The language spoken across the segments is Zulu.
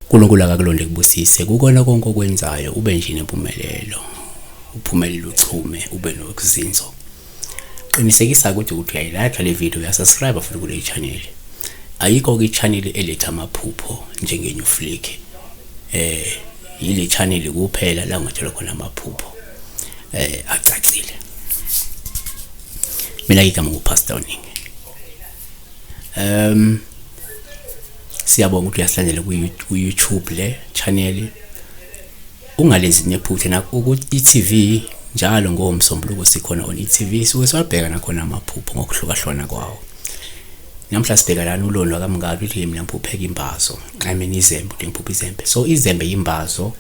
uNkulunkulu akakulonde kubusise kukona konke okwenzayo, ube nje nempumelelo, uphumelele, uchume, ube nokuzinzo. Qinisekisa ukuthi uyayilike le video, uyasubscribe futhi kule channel. Ayikho ke i-channel eletha amaphupho njenge-New Flick. Yile channel kuphela la ungathola khona amaphupho acacile. Mina igama nguPastor Oningi. Siyabonga ukuthi uyasilandela ku-YouTube le channel. Ungalezi nephutha na ku e-TV njalo ngoMsombuluko sikhona on e-TV, suke siwabheka nakhona amaphupho ngokuhlukahlukana kwawo. Namhla sibheka lana uLondo kaMngadi, uthi mina ngiphupheka imbazo, I mean izembe, uthi ngiphupha izembe. So izembe imbazo,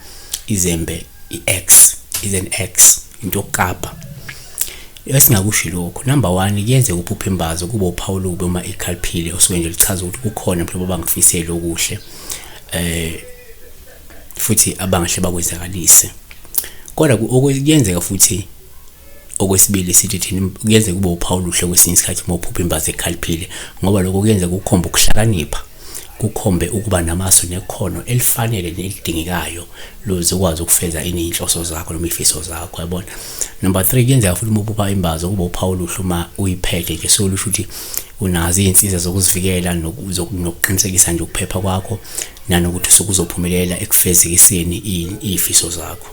izembe i-axe, is an axe, into yokukapa. Esingakusho lokho, number 1, kuyenzeka uphupha imbazo kube uphawu olubi uma ikhaliphile, osuke nje lichaza ukuthi kukhona mhlawumbe abangakufiseli okuhle, futhi abangahle bakwenzakalise. Kodwa kuyenzeka futhi okwesibili sithi thina kuyenzeka kube uphawu oluhle kwesinye isikhathi uma uphupha imbazo ekhaliphile, ngoba lokho kuyenzeka kukhombe ukuhlakanipha, kukhombe ukuba namasu nekhono elifanele nelidingekayo luze ukwazi ukufeza inhloso zakho noma izifiso zakho, yabona. Number 3, kuyenzeka futhi uma uphupha imbazo kube uphawu oluhle uma uyiphethe nje, so lusho ukuthi unazo izinsiza zokuzivikela nokuqinisekisa nje ukuphepha kwakho, nanokuthi usuke uzophumelela ekufezekiseni izifiso zakho.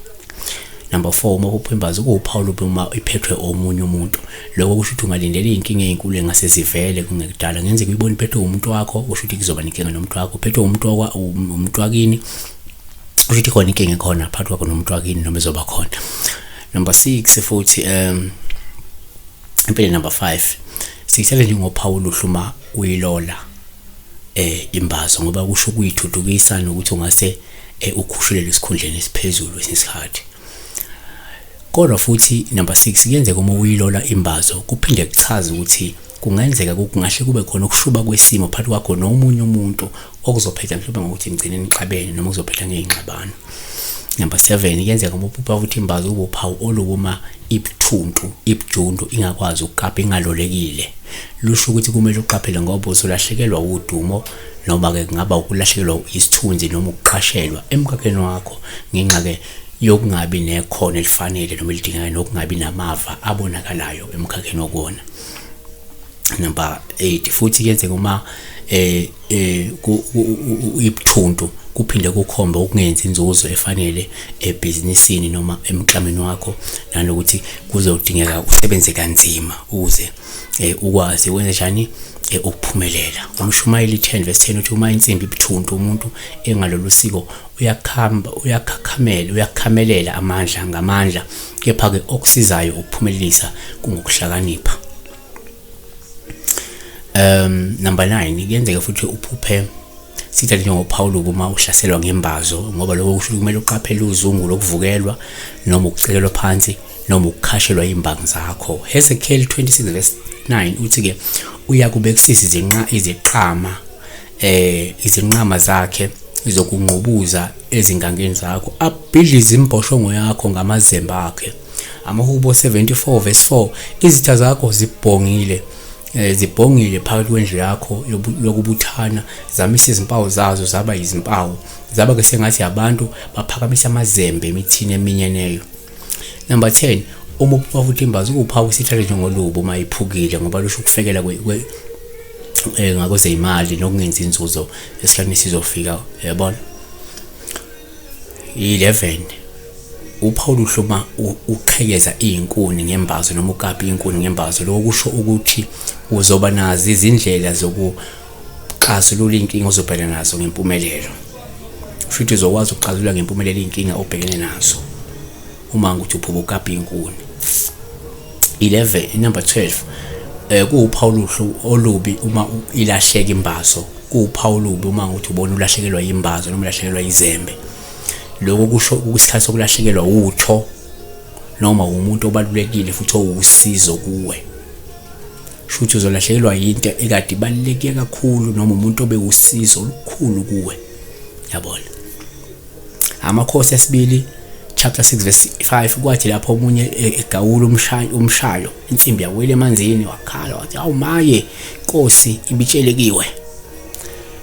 Number 4, uma uphupha imbazo kuwuphawu olubi uma iphethwe omunye umuntu. Lokho kusho ukuthi ungalindela izinkinga ezinkulu engase zivele kungekudala. Kungenzeka uyibone iphethwe umuntu wakho, kusho ukuthi kuzoba nenkinga nomuntu wakho. Uphethwe umuntu wakini, kusho ukuthi khona inkinga ekhona phakathi kwakho nomuntu wakini noma izoba khona. Number 6 futhi, impela number 5 siyithatha njengophawu oluhle uma uyilola imbazo, ngoba kusho ukuyithuthukisa nokuthi ungase ukhushulelwe esikhundleni esiphezulu kwesinye isikhathi. Kodwa futhi number 6, kuyenzeka uma uyilola imbazo kuphinde kuchaze ukuthi kungenzeka kungahle kube khona ukushuba kwesimo phakathi kwakho nomunye umuntu, okuzophetha mhlawumbe ngokuthi nigcine nixabene noma kuzophetha ngey'ngxabano. Number 7, kuyenzeka uma uphupha ukuthi imbazo kube uphawu olukuma ibuthuntu, ibujuntu, ingakwazi ukukapa, ingalolekile. Lusho ukuthi kumele uqaphele ngoba uzolahlekelwa udumo, noma-ke kungaba ukulahlekelwa isithunzi noma ukuqashelwa emkhakheni wakho ngenxa-ke yokungabi nekhono elifanele noma elidingekayo, nokungabi namava abonakalayo emkhakheni okuwona. Number 8, futhi kuyenzeka uma ibuthuntu kuphinde kukhombe ukungenzi inzuzo efanele ebhizinisini noma emklameni wakho, nanokuthi kuzodingeka usebenze kanzima ukuze ukwazi ukwenza njani ukuphumelela. UMshumayeli 10 verse 10 uthi uma insimbi ibuthuntu umuntu engalolu siko uyakhakhamela, uyakhamelela amandla ngamandla, kepha-ke okusizayo ukuphumelelisa kungokuhlakanipha. Number 9, kuyenzeka futhi uphuphe sithathe njengophawu olubi uma uhlaselwa ngembazo, ngoba lokho kusho ukuthi kumele uqaphele uzungu lokuvukelwa noma ukucekelwa phansi noma ukukhashelwa imbangi zakho. Hezekiel 26 verse 9 uthi-ke uyakubekisisa izinqama izinqama zakhe zokungqubuza ezingangeni zakho, abhidlize imboshongo yakho ngamazembe akhe. Amahubo 74 verse 4, izitha zakho zibhongile phakathi kwendlu yakho yokubuthana, zamisa izimpawu zazo zaba izimpawu, zaba ke sengathi abantu baphakamisa amazembe emithini eminyeneyo. Number 10, uma uphupha futhi imbazo kuwuphawu sithathe njengolubi uma iphukile, ngoba lusho ukufekela ngakwezeyimali nokungenzi inzuzo esikhathini esizofika, yabona. 11, uphawu oluhle uma uqhekeza iy'nkuni ngembazo noma ukapa iy'nkuni ngembazo. Lokho kusho ukuthi uzoba nazo izindlela zokuxazulula iy'nkinga ozobhekana nazo ngempumelelo. Futhi uzokwazi ukuxazulula ngempumelelo iy'nkinga obhekene nazo uma ukuthi uphupha ukapa iy'nkuni. 11, number 12, kuwuphawu oluhle olubi uma ilahleka imbazo. Kuwuphawu olubi uma ukuthi ubona ulahlekelwa imbazo noma ulahlekelwa izembe. Lokho kusho isikhathi sokulahlekelwa utho noma umuntu obalulekile futhi owusizo kuwe. Shuthi uzolahlekelwa yinto ekade ibaluleke kakhulu noma umuntu obewusizo olukhulu kuwe, yabona. Amakhosi esibili chapter 6 verse 5 kwathi lapho omunye e, egawula umshayo umshayo insimbi yawela emanzini wakhala wathi awu maye nkosi ibitshelekiwe.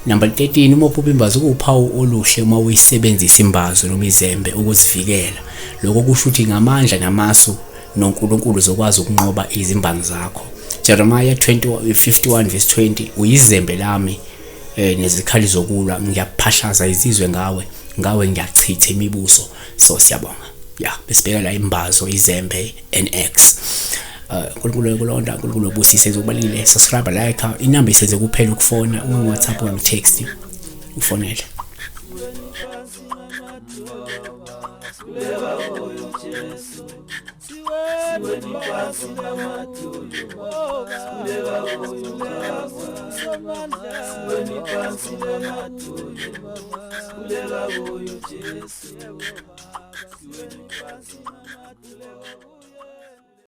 Number 13 uma uphupha imbazo kuwuphawu oluhle uma uyisebenzisa imbazo noma izembe ukuzivikela. Lokho kusho ukuthi ngamandla namasu noNkulunkulu uzokwazi ukunqoba izimbangi zakho. Jeremiah 20 51 verse 20 uyizembe lami eh nezikhali zokulwa ngiyaphashaza izizwe ngawe ngawe ngiyachitha imibuso so siyabonga ya besibheka la imbazo izembe NX uNkulunkulu kulonda uNkulunkulu ubusise zokubalile subscribe like inamba isenze kuphela ukufona uma WhatsApp or text ufonele.